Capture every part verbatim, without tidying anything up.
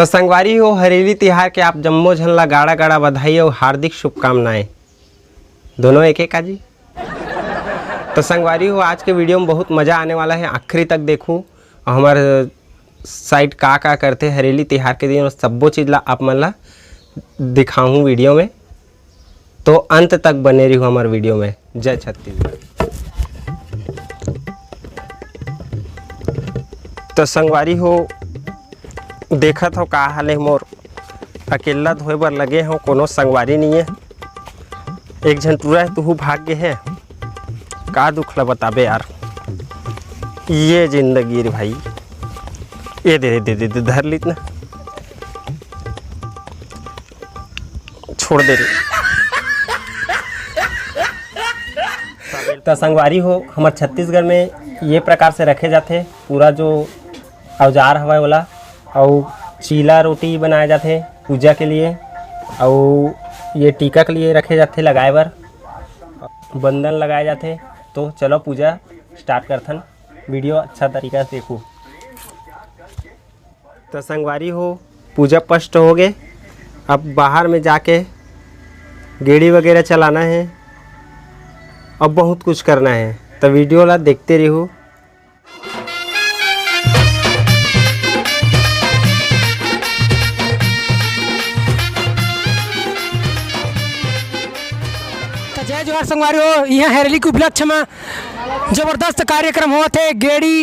तो संगवारी हो, हरेली तिहार के आप जम्मो झन ला गाड़ा गाड़ा बधाई अउ हार्दिक शुभकामनाएं। दोनों एक एक आजी। तो संगवारी हो, आज के वीडियो में बहुत मजा आने वाला है, आखिरी तक देखू। और हमारे साइड का का करथे हरेली तिहार के दिन, और सब्बो चीज ला आप मन ला दिखाहूँ वीडियो में। तो अंत तक बने रहिहू हमर वीडियो में। जय छत्तीसगढ़। तो संगवारी हो, देखत हो का हाल है मोर, अकेला धोए बर लगे हो, कोनो संगवारी नहीं है। एक झन टूरा है, तुहू भाग गे है। का दुख ला बताबे यार, ये जिंदगी रे भाई। ये दे दे दे दे, धर लीत ना, छोड़ दे रे। त संगवारी हो, हमर छत्तीसगढ़ में ये प्रकार से रखे जाथे, पूरा जो औजार हवय ओला, अउ चीला रोटी बनाए जाथे पूजा के लिए, अउ ये टीका के लिए रखे जाथे लगाए बर, बंदन लगाए जाथे। तो चलो पूजा स्टार्ट करथन, वीडियो अच्छा तरीका से देखू। तो संगवारी हो, पूजा पस्ट हो गए। अब बाहर में जाके गेड़ी वगैरह चलाना है, अब बहुत कुछ करना है। तो वीडियो ला देखते रहू। तो जय जोहार संगवारी हो, इहाँ हरेली के उपलक्ष्य में जबरदस्त कार्यक्रम होत हे। गेड़ी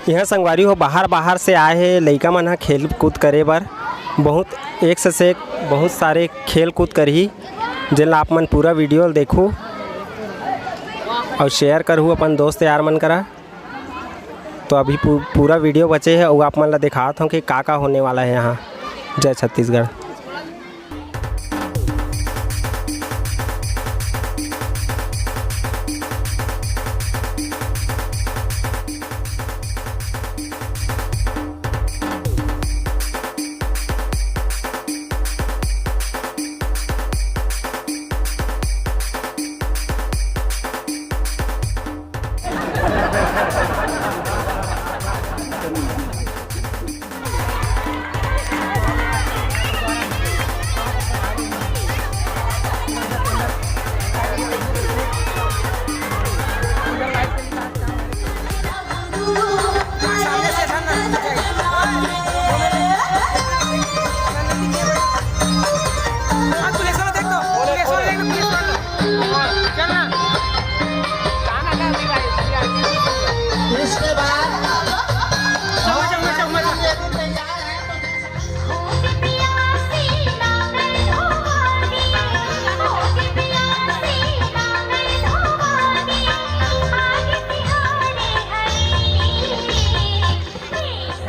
इहाँ संगवारी हो, बाहर बाहर से आए हे लइका मन ह खेल कूद करे बर। बहुत एक से एक बहुत सारे खेल कूद करही, जेन ला आप मन पूरा वीडियो ल देखू अउ शेयर करहू अपन दोस्त यार मन करा। तो अभी पू-, पूरा वीडियो बचे हे अउ आप मन ला दिखात हूँ कि का का होने वाला है यहाँ। जय छत्तीसगढ़।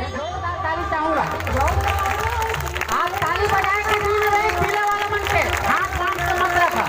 जोरदार ताली चाहूंगा। आप ताली बजाए के दूर रहे, पीले वाला मन के हाथ बांध के मत रखा।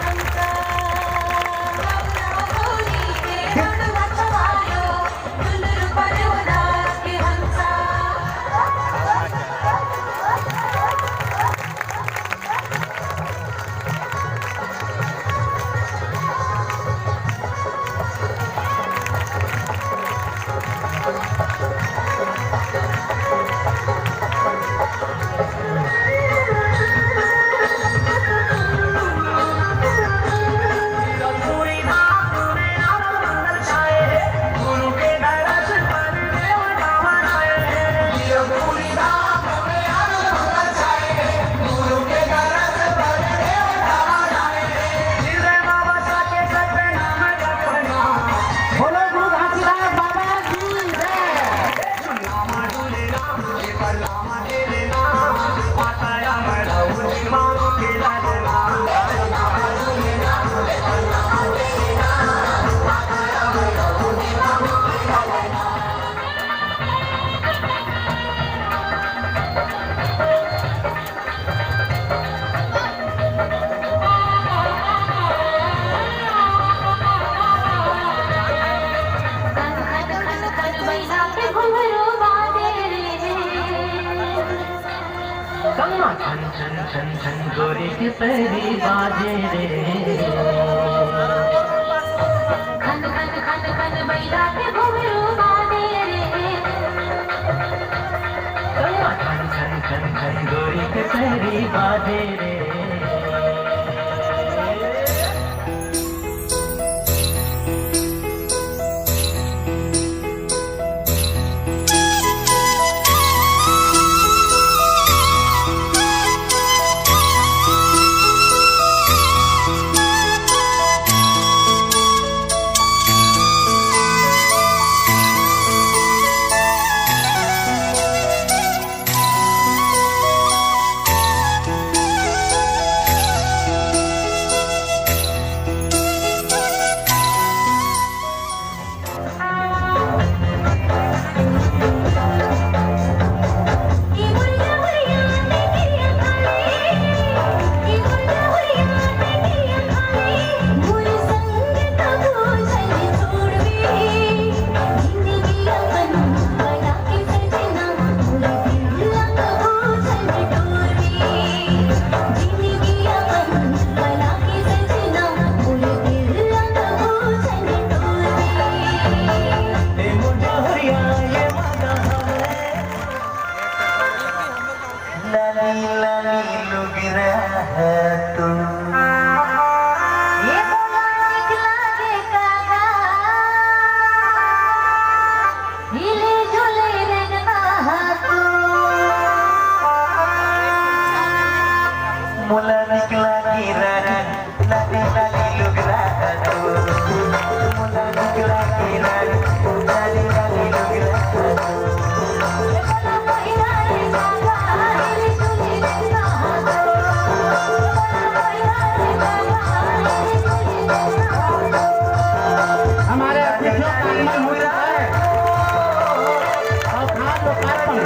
कम्मा छन छन छन छन गोरी के पैरी बाजे रे। खन खन खन खन बैला के घुंघरू बाजे रे। हमारे अतिथियों का आगमन हो चुका है। अवकाश लोकार्पण,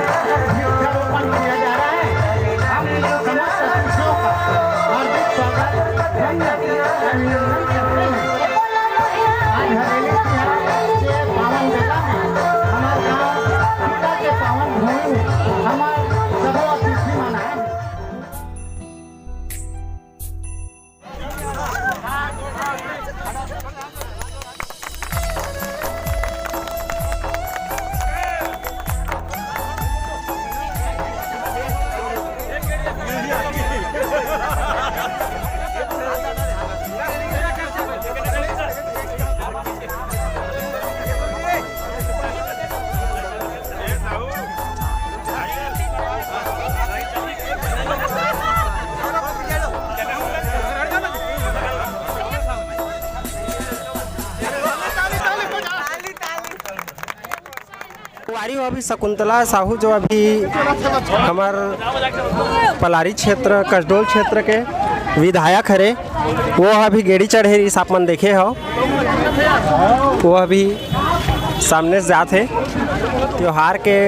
वृक्षारोपण किया जा रहा है। हम समस्त अतिथियों का हार्दिक स्वागत, वंदन, अभिनंदन करते हैं। आज हरेली तिहार के पावन बेला में हमारे गांव पिपरा के पावन भूमि में हमारे सबों अतिथि मन आए हैं। संगवारी हो, अभी शकुंतला साहू जो अभी हमर पलारी क्षेत्र, कसडोल क्षेत्र के विधायक हरे, वो अभी गेड़ी चढ़े रिहिस, आप मन देखे हो, वो अभी सामने से जात हे। त्योहार के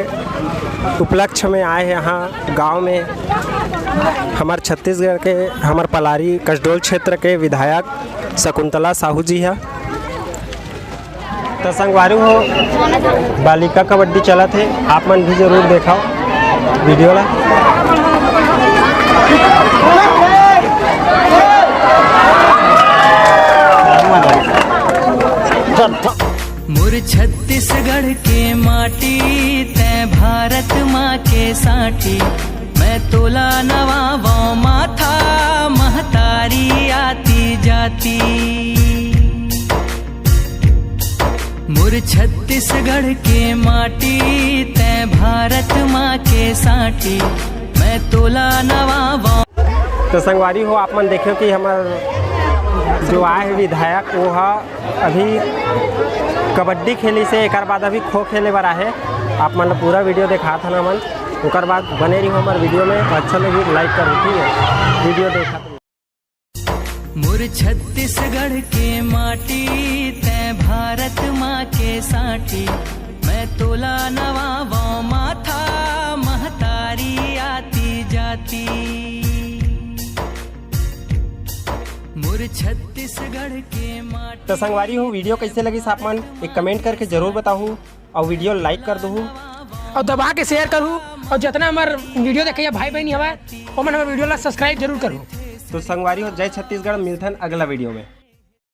उपलक्ष्य में आए हे यहाँ गांव में हमर छत्तीसगढ़ के, हमर पलारी कसडोल क्षेत्र के विधायक शकुंतला साहू जी ह। त संगवारी हो, बालिका कबड्डी चलत हे, आप मन भी जरूर देखव वीडियो ला। मोर छत्तीसगढ़ के माटी, तैं भारत माँ के साटी, मैं तोला नवावं माथा, महतारी आती जाती। मोर छत्तीसगढ़ के माटी, तैं भारत माँ के साटी, मैं तोला नवावं। तो संगवारी हो, आप मन देखियो कि हमर जो आए हे विधायक, वो हा अभी कबड्डी खेलिस हे, एकर बाद अभी खो खेले बर आहे। आप मन ला पूरा वीडियो देखात हन हमन, ओकर बाद बने रहियो हमर वीडियो में। अच्छा लगी, लाइक करो, ठीक है, वीडियो देखा। मोर छत्तीसगढ़ के माटी, तैं भारत माँ के साटी, मैं तोला नवावं माथा, महतारी आती जाती। मोर छत्तीसगढ़ के माटी। तो संगवारी हो, वीडियो कैसे लगिस आप मन एक कमेंट करके जरूर बताहू, और वीडियो लाइक कर दहू। और दबा के शेयर करहू, और जितना हमार वीडियो देखे भाई बहन हवा, ओमन हमार वीडियो ला सब्सक्राइब जरूर करहू। तो संगवारी हो, जय छत्तीसगढ़, मिलथन अगला वीडियो में।